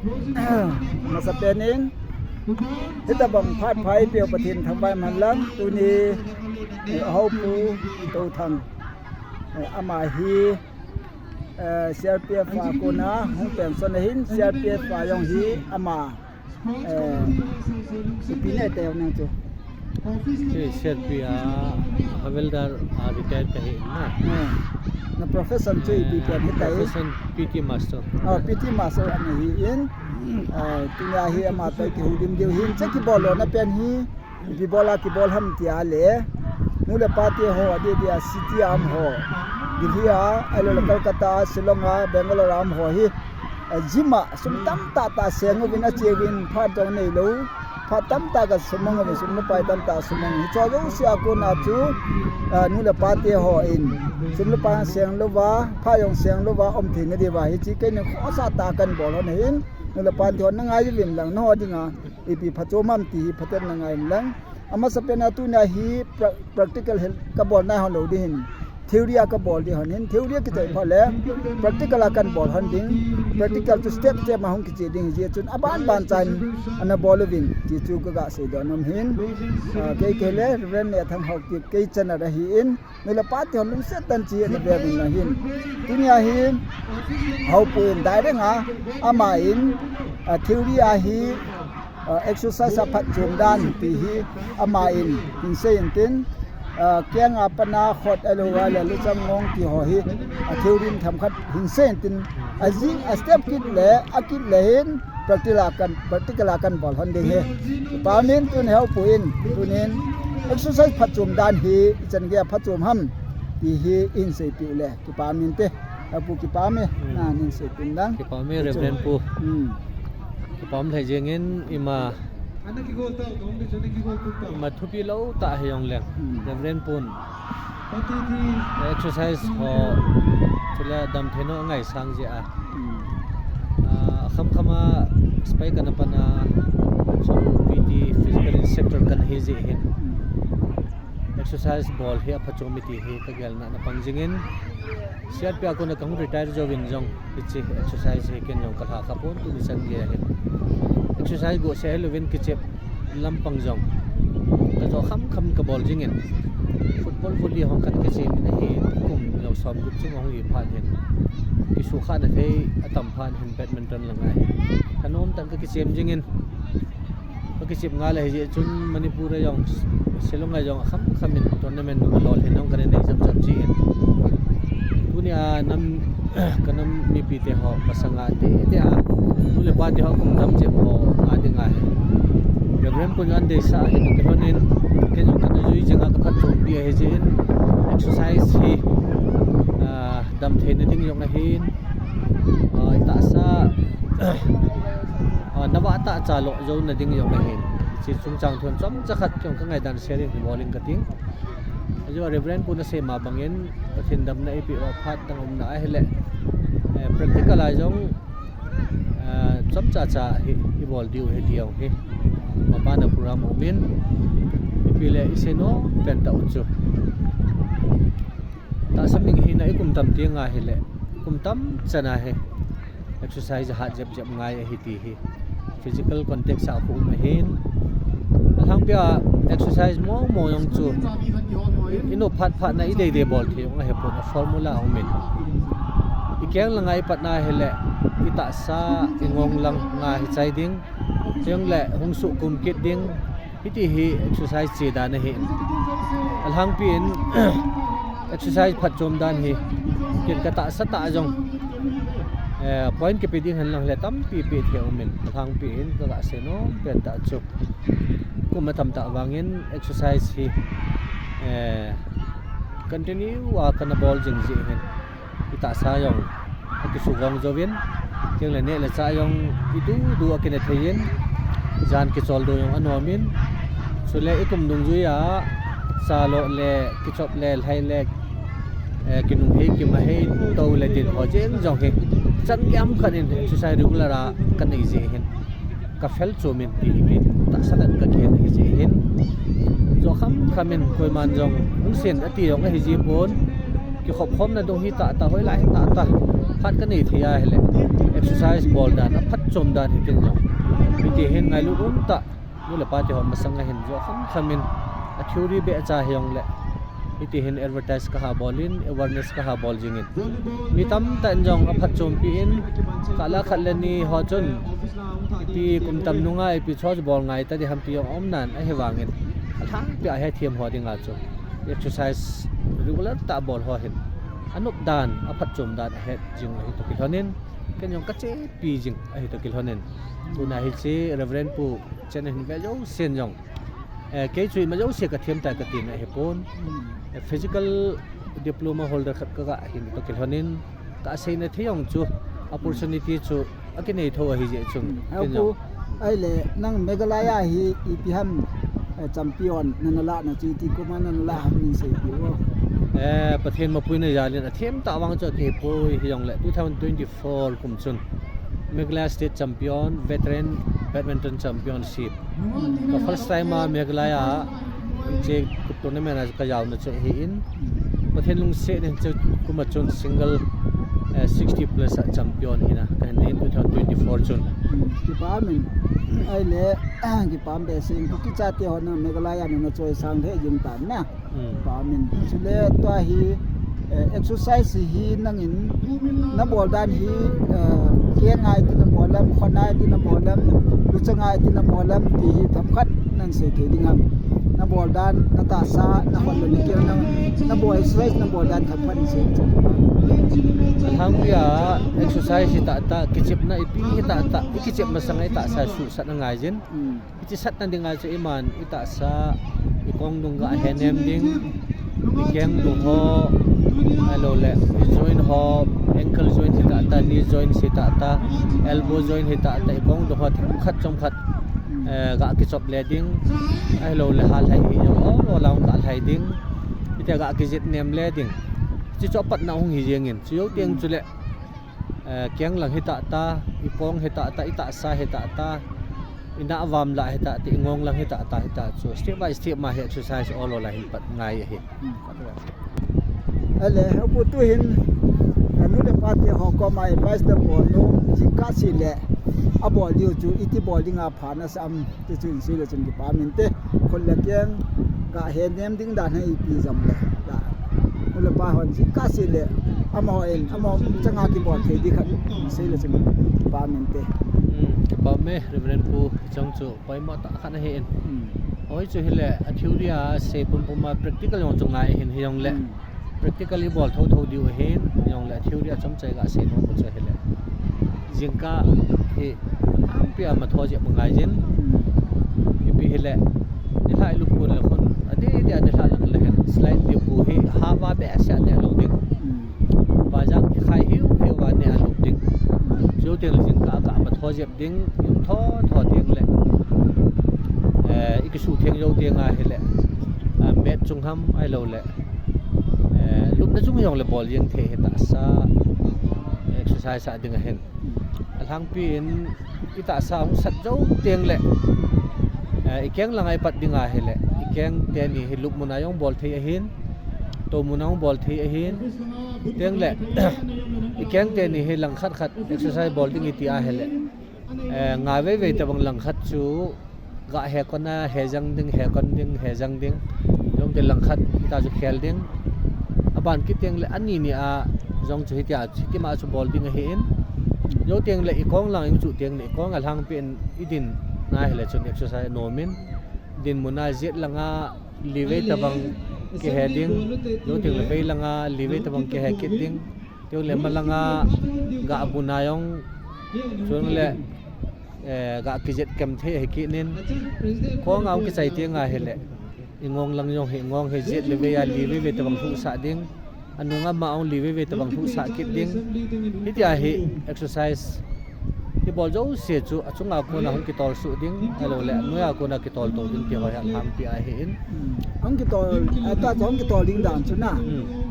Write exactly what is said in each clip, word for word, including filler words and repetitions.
Masapen in, hitabang phat pha eipeu Pathen thangvah in umhen lang, tuni, eh, Haopu Touthang, eh, ama hi, eh, C R P F a kona hung pension ahin, C R P F a jong hi ama, eh, ipi nei tei nang chu. Kei C R P F a Havildar a retire kahi na. Eh, na profession chu ipi pen hitai? Profession P T master. Oh, P T master ana hi in. Eh, tunia hi ama toh kihoulim diu hin, hiche kibol lona pen hi ipi bol a kibol ham tia le, nu le pa te ho, adeh deh a city a um ho, Delhi a, ahilou le Kolkata a, Shillong a, Bangalore a um ho hi, eh, gym a sum tamtah tah seng uvin, ache uvin, phat jong neilou, phat tamtah kasumang uvin, sum le pai tamtah sumang. Hiche jouse a kona chu, eh, nu le pa te hon sum le pai seng louva, phat jong seng louva um thei nadiuva, hiche keinin khosa tah a kahin bol lhon ahin, nu le pa te hon na ngai uvin lang, nangho dinga ipi phatchom ham ti hi phaten na ngai un lang. Amasapen a tunia hi pra-, practical hi kabol nai lhon lou ding ahin. Theory a kabol ding lhon ahin. Theory a kichai phat le practical a kahin bol lhon ding. Practical chu step step a hung kiche ding ahi jeh chun aban ban chan ana bol uvin ti chu kaga seidoh nom ahin. Ah, kei kei le Reverend Nehthang Haokip kei channel ahin. Nu le pa te hon lungset tah in che na ve uvin lang hin. Tunia hi Haopu in direct a, ama in, a, theory a hi, a, exercise a phatchom dan ti hi ama in hin sei intin, a, keng a pat a khut ahilou le luchang ngong ti ho hi, a, theory in themkhat hin sei intin, ajing a step kit le, akit le hin, practical a kahin, practical a kahin bol lhon ding ahi. Kipa umin tuni Haopu in, tunin exercise phatchom dan hi ichan gei a phatchom ham ti hi eihin seipeh u le kipa umin te. Haopu kipa ume, hmm, nahin seipeh in lang. Kipa ume, Reverend Pu. Hmm. Kipa um lheh jeng in ima, ima thupi lou tah hijong leng. Hmm. Reverend Pu in exercise ho, chule damtheina ho angaisang jeh a. Hmm. Ah, akham kham a spy kana pan a, so P T physical instructor kana hi jeh hin. Hmm. Exercise bol hi aphatchom e ti hi kagelna na pang jing in. C R P F a kona kahung retire jouvin jong, hiche exercise hi ken jong kalha kha pon tuni chan gei a hin. Exercise go se louvin kichep lampang jong kajo kham kham kabol jing in. Football, volley ho kana kichem in ahi, kum jong som gup chung ahung hi phat hin. Kisukhahna thei atam phat hin badminton lang a hin. Thanom tah in kakichem jing in. Kakichem ngal ahi jeh chun Manipur a jong, Shillong a jong akham kham in tournament nung a lolhin jong kana nei jap jap jin. Tunia nam, ka nam mipi te ho masanga te te a, nu le pa te ho kum tam jep ho a ding ahi. Reverend Pu in adeisah ahi, kilhon in, ken jong kana jui jing a kaphatchompi ahi jeh in, exercise hi, ah, damtheina ding jong ahin, ah, itahsa, ah, navah tah cha lo jouna ding jong ahin. Hiche chungchang thu chomcha khat keiman kangaidan sharing bol ing kating. Ajeh a Reverend Pu in asei ma bangin, Pathen damna eipeh uva phat dang umna ahile, eh, practical a jong, eh, chomcha cha hi ibol diu ahi ti jong hi. Mapana program umin, ipi le isei nom pen tah u chu, tahsa mihina ikum tam teng ahile, kum tam chan a hi exercise ahat jep jep ngai ahi ti hi physical contact sa khu um ahin. Alhangpi a exercise momo jong chu inop phat phat na idei dei bol thei jong ahipon, a formula aumin. Ikeng langa ipat na ahile, itahsa ingong langa hichai ding, chule hung suhkum kit ding, hiti hi exercise che dan ahi. Alhangpi in exercise phatchom dan hi ken katahsa tah jong, eh, point kipe ding hen lang le tampi pe thei aumin. Alhangpi in kaga sei nom pen tah chu, kum atam tah vangin exercise hi, eh, continue a kana bol jing jeh hin, itahsa jong akisugong jouvin, chule neh le chah jong idu du akine thei in, jan kicholdo jong anom in, chule ikum dungjui a cha lo le kichop le lhai le, eh, kinung hei kim a hei, tou le din ho jeng jong hi, chan gei ham khat in exercise regular a kanei jeh hin, kafel chom in ti hi ken tahsa tah in kakihet ahi jeh hin. Jo kham kham in koiman jong hung sen ati jong ahi jipon. Kikhop khomna dung hi tah tah, hoilai hi tah tah. Phat kanei thei ahile, exercise bol dan, aphatchom dan hi ken jong. Hiti hin ngailut um tah, nu le pa te ho masang a hin jo kham kham in, a theory beh cha hijongle. Hiti hin advertise kaha bol in, awareness kaha bol jing in. Mi tamtah in jong aphatchompi in, khat le khat le ni ho chun, ipi kum tam nunga, ipi cho bol ngai ta di ham ti jong um nan, ahivangin. Alhangpi a hethem ho dinga chu. Exercise regular tah bol ho hin. Anop dan, aphatchom dan, ahet jing ahi toh kilhonin. Ken jong kachepi jing ahi toh kilhonin. Tuna hiche Reverend Pu chen hin ve jousen jong. Eh, kei chu ima jouse kathem tai kati na hipon. Eh, physical diploma holder khat kaga hi toh kilhonin. Kaseina thei jong chu opportunity chu akinei tho ahi jeh chun. Ken jong. Ahile nang Meghalaya hi ipi ham, eh, champion nana lah na chu iti kum a nana lah ham nin seipeh o. Eh, Pathen mapuina jalin athem tah vang chu akipoi hijongle two thousand twenty-four kum chun Meghalaya State Champion, Veteran Badminton Championship. Ka first time a Meghalaya a hiche tournament a kajaona chu ahin. Pathen lungset in chu kum a chun single, eh, sixty plus a champion hina kahin nei two thousand twenty-four chun. Kipa min. Ahile, kipa behseh in Kuki chate ho nang Meghalaya nana choisang lheh jing tan na. Kipa min. Chule tua hi, eh, exercise hi nangin nabol dan hi, eh, keng a iti nabol ham, khut a iti nabol ham, luchang a iti nabol ham ti hi themkhat nang sei thei ding ham. Nabol dan, natahsa, nahol le nakeng, na, nabol exercise, nabol dan themkhat nang sei thei. Alhangpi a exercise hi tahtah, kichepna ipi hi tahtah, ikichep masang a itahsa suhsat angai jin. Hiche satna dinga chu iman itahsa, ikong dung ga henem ding, ikeng dung ho, ahilou le, ijoint ho, ankle joint hi tahtah, knee joint hi tahtah, elbow joint hi tahtah, ikong dung ho themkhat chomkhat, eh, ga kichop le ding, ahilou le halhai hi jong, o, lo lang ga lhai ding, ite ga kijet nem le ding. Hiche chu apatna hung hi jeng in, chu jou teng chule, eh, keng lang hi tahtah, ikong hi tahtah, itahsa hi tahtah, inah avam lah hi tahtah, ingong lang hi tahtah, hita chu step by step ma hi exercise ol ol a hin pat ngai ahi. Ahile, apu tu hin, eh, nu le pa te ho koma advice nabol nom, jingkah seh le, abol diu chu, iti bol dinga pha nasah am, ti chu hin sei le chun kipa min te, khut le keng, ga henem ding dan hi ipi jong le, ga, nu le pa hon jingkah seh le, amaho in, amaho changa kibol thei ding khat, sei le chun kipa min te. Kipa me, Reverend Pu, chang chu, poimo tah khat ahin. Hoi chu hile, a theory a sei pumpum a practical jong chu ngai hin hijongle. Practical ibol thotho diu ahin, hijongle theory a chomcha iga sei nom u chu hile. Jingkah hi, alhangpi a matho jep angai jin. Ipi hile, nilhah ilup kon le khun, adeh deh a nilhah lang le hin, slide diu pu hi, hava behseh a neh lou ding. Bajang kikhai hiu hiu a neh a lup ding. Chuteng le jingkah a matho jep ding, jong tho tho teng le. Eh, ikisuh theng jou teng ahile. Ah, mat chung ham ahilou le. Eh, lupna chung jong le bol jeng thei hi tahsa. Exercise a ding ahin. Alhangpi in itahsa hung sat jou teng le. Eh, ikeng langa ipat ding ahile. Ikeng teni hi lupmun a jong bol thei ahin. Toumun a jong bol thei ahin. Teng le. Ikeng teni hi langkhat khat exercise bol ding iti ahile. Eh, nga veivei tabang langkhat chu ga hekon a, hejang ding, hekon ding, hejang ding. Jong te langkhat, hita chu khel ding. Aban kit teng le ani ni a, jong chu hitia, hiti ma chu bol ding ahin. Jou teng le ikong lang in chu teng le ikong alhangpi in idin na hile chun exercise nom in. Dinmun a jet langa livei tabang kihe ding. Jou teng le vei langa livei tabang kihe kit ding. Chule malanga ga bu na jong, chule, eh, ga kijet kem thei hi kit nin. Kong a hung kichai teng ahile. Ingong lang jong hi, ingong hi jet le vei a livei vei tabang lhuhsah ding. Anung ama jong livei vei tabang lhuhsah kit ding. Hitia hi exercise. Ibol jouse chu achunga kona hung kitol suh ding, ahilou le, anoiya kona kitol to ding ti ho hi alhangpi ahin. Hung kitol, ata chu hung kitol ding dan chu na.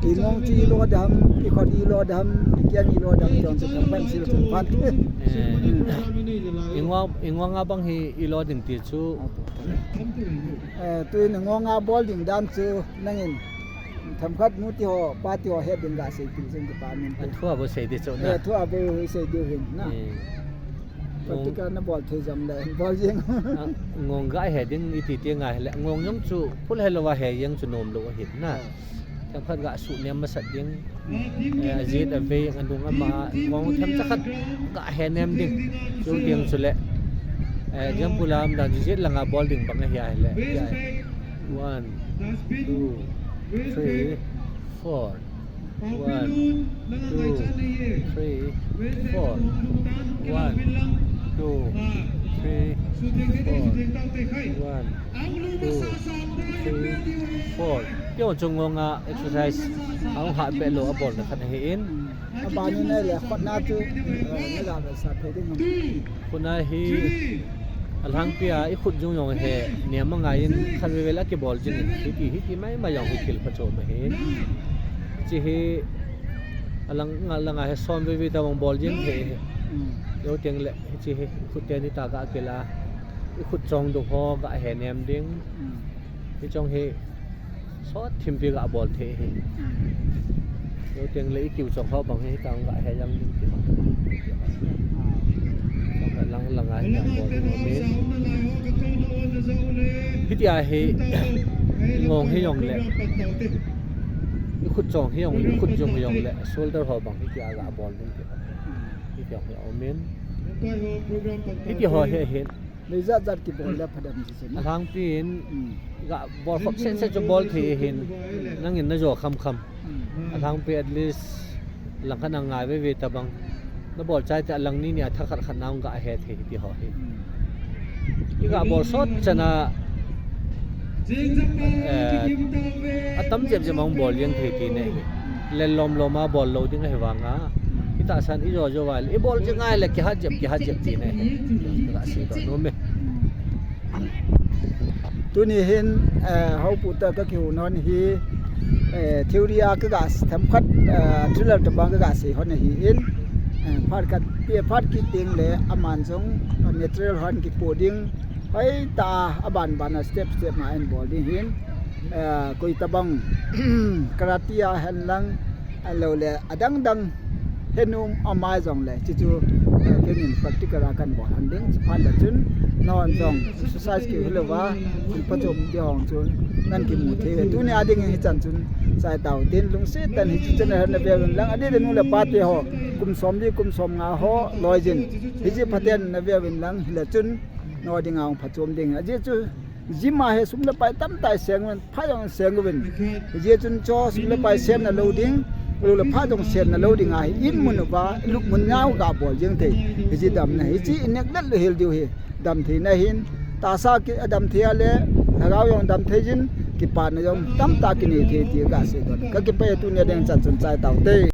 Ingong chu ilo dam, ikhut ilo dam, ikeng ilo dam, jong chu kan pan sil chu pan. Eh, ingong, ingong a bang hi ilo ding ti chu. Eh, tuin ingong a bol ding dan chu nangin. Themkhat nu ti ho, pa ti ho he ding gasei ti jing ti pa min. Athua bou sei di chu na. Eh, thua bou sei di hin na. Eh. Practical na bol thei jam le, bol jing. Ah, ngong ga he ding iti ti ngai le, ngong jong chu, full he lou a he jeng chu nom lou ahin na. Ah. Themkhat ga sunem masat ding. Eh, ajet avei, anung ama, ngong themcha khat ga he nem ding. Chu ding chu le. Eh, example a um dan chu jet langa bol ding bang ahi a le. One, two, three, four. One, two, three, four. One, two, three, four. One, two, three, four. Keiho chu ngong a exercise ahung hah be lou a bolna khat ahin. Abanin ahile khutna chu, eh, na ga ve sa thei ding ham? Khutna hi alhangpi a i khut jong jong he niam angai in khat veve la kibol jing in hiti, hiti mai mai jong hi thil phachom ahin. Hiche hi alang nga langa he som veve tabang bol jing thei hi. Hmm. Jou teng le hiche hi khut teni ta ga kila. I khut chong dung ho ga he nem ding. Hmm. Hiche jong hi sot thimpi ga bol thei hi. Hmm. Jou teng le i kiu chong ho bang hi tang ga he jang ding ti ho. Hmm. Tang ga lang langa hi tang bol ding ho min. Hiti a hi ngong hi jong le. I khut chong hi jong le, i khut jong hi jong le. Shoulder ho bang hiti a ga bol ding ti ho. Hmm. Hiti ho hi a um in. Hiti ho hi hin. Nei jat jat kibol le phadam ji chen. Alhangpi in, hmm, ga bol khop set set chu bol thei hin, nangin na jo kham kham. Hmm. Alhangpi at least lang khat na ngai veve tabang. Na bol chai te alang ni ni a tha khat khat na hung ga he thei ti ho hi. Hmm. I ga bol sot chan a, eh, atam jep jep a hung bol jeng thei ti ne hi. Lel lom lom a bol lou ding ahi vang a. Hita san i jo jo va le, i bol jeng ngai le kihat jep, kihat jep ti ne hi. Ka seidoh nom e. Tuni hin, eh, houpu toh ka kihou nom hi, eh, theory a ka ga themkhat, eh, thriller tabang ka ga sei hon ahi in, eh, phat khat, phat kit teng le aman jong, eh, material hon kipo ding, hoitah a ban ban a step step ma in bol ding hin, eh, koi tabang karate a hen lang, ahilou le adang dang he nom amai jong le, chuchu, eh, keinin practical a kan bol hon ding, chuphat le chun, non jong exercise keu hilou va, thil phachom ti ho chu nan kimu thei uve. Tuni a ding hichan chun, chai tau tin lungset tah in hiche channel na ve uvin lang, adeh deh nu le pa te ho, kum somli, kum somnga ho, loi jin, hiche phaten na ve uvin lang, hile chun, no ding a hung phachom ding. Ajeh chu, gym a hi sum le pai tamtah i seng uvin, phat jong seng uvin. Hijeh chun chu sum le pai senna lou ding, lou le phat jong senna lou ding ahi in mun uva, lupmun a ga bol jeng thei. Hiche damna, hiche i neglect lou hel diu hi, damtheina hin, tahsa ki, adamthei a le, lhagao jong damthei jin, kipana jong tamtah kinei thei ti ka seidoh. Ka kipah e tuni a ding chan chun chai tau te.